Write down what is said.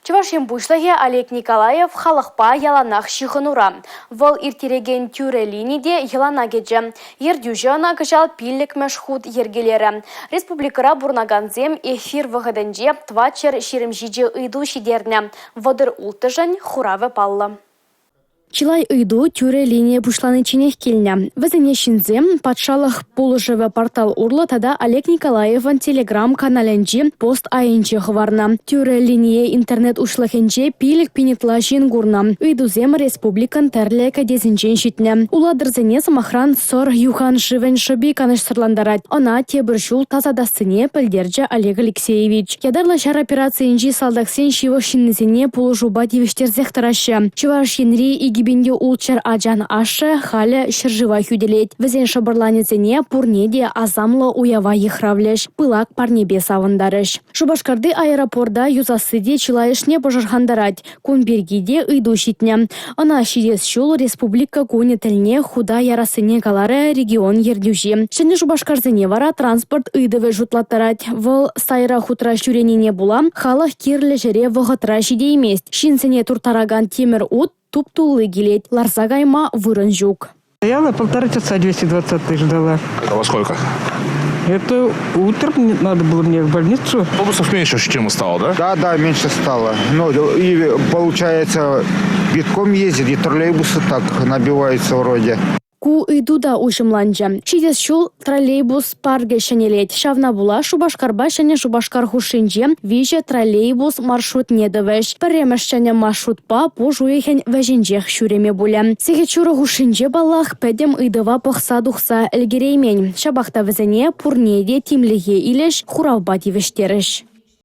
Чӑваш Ен Пуҫлӑхӗ Олег Николаев халӑхпа яланах ҫыхӑнура. Вӑл ирттерекен тӳрӗ лини те йӑлана кӗчӗ. Ертӳҫӗ ӑна кӑҫал пиллӗкмӗш хут йӗркелерӗ. Республикӑра пурӑнакансем эфир вӑхӑтӗнче 427 ыйту ҫитернӗ. 36-шӗн хуравӗ паллӑ. Чылай ыйту тӳрӗ линие пуҫланичченех килнӗ. Вӗсене ҫынсем «Патшалӑх пулӑшӑвӗ» портал урлӑ тата Олег Николаевӑн телеграм-каналӗнчи пост айӗнче хӑварнӑ. Тӳрӗ линие интернет уҫлӑхӗнче 5000 ытла ҫын курнӑ. Ыйтусем республикӑн тӗрлӗ кӗтесӗнчен ҫитнӗ. Улатӑрсене, сӑмахран, Сӑр юхан шывӗн шӑпи канӑҫсӑрлантарать. Ӑна тепӗр ҫул тасатассине пӗлтерчӗ Олег Алексеевич. Ятарлӑ ҫар операцийӗнчи салтаксен ҫывӑх ҫыннисене пулӑшупа тивӗҫтерсех тӑраҫҫӗ. Чӑваш Енри 2600 ачан ашшӗ халӗ ҫӗршыва хӳтӗлет. Вӗсен шӑпӑрланӗсене пурне те асамлӑ уява йыхравлӗҫ, пылак парнепе савӑнтарӗҫ. Шупашкарти аэропорта юсасси те чылайӑшне пӑшӑрхантарать. Кун пирки те ыйту ҫитнӗ. Ӑна ҫитес ҫул Республика кунӗ тӗлне хута ярассине каларӗ регион ертӳҫи. Ҫӗнӗ Шупашкарсене вара транспорт ыйтӑвӗ шутлаттарать. Вӑл сайра хутра ҫӳренине пула халӑх кирлӗ ҫӗре вӑхӑтра ҫитеймест. Ҫынсене турттаракан тимӗр ут туп-тулли килет, ларса кайма вырӑн ҫук. Стояла полтора часа 220 ждала. А во сколько? Это утром надо было мне в больницу. Автобусов меньше, чем стало, да? Да, да, меньше стало. Ну, и получается, битком ездит, и троллейбусы так набиваются вроде. Ку ыйту та уҫӑмланчӗ. Ҫитес ҫул троллейбус паркӗ ҫӗнелет. Ҫавна пула Шупашкарпа Ҫӗнӗ Шупашкар хушшинче виҫӗ троллейбус маршрутне тӑвӗҫ. Пӗрремӗш ҫӗнӗ маршрутпа пуш уйӑхӗн вӗҫӗнчех ҫӳреме пулӗ. Сехет ҫурӑ хушшинче, паллах, пӗтӗм ыйтӑва пӑхса тухса ӗлкӗреймен. Ҫапах та вӗсене пурне те тимлӗхе илӗҫ, хуравпа тивӗҫтерӗҫ.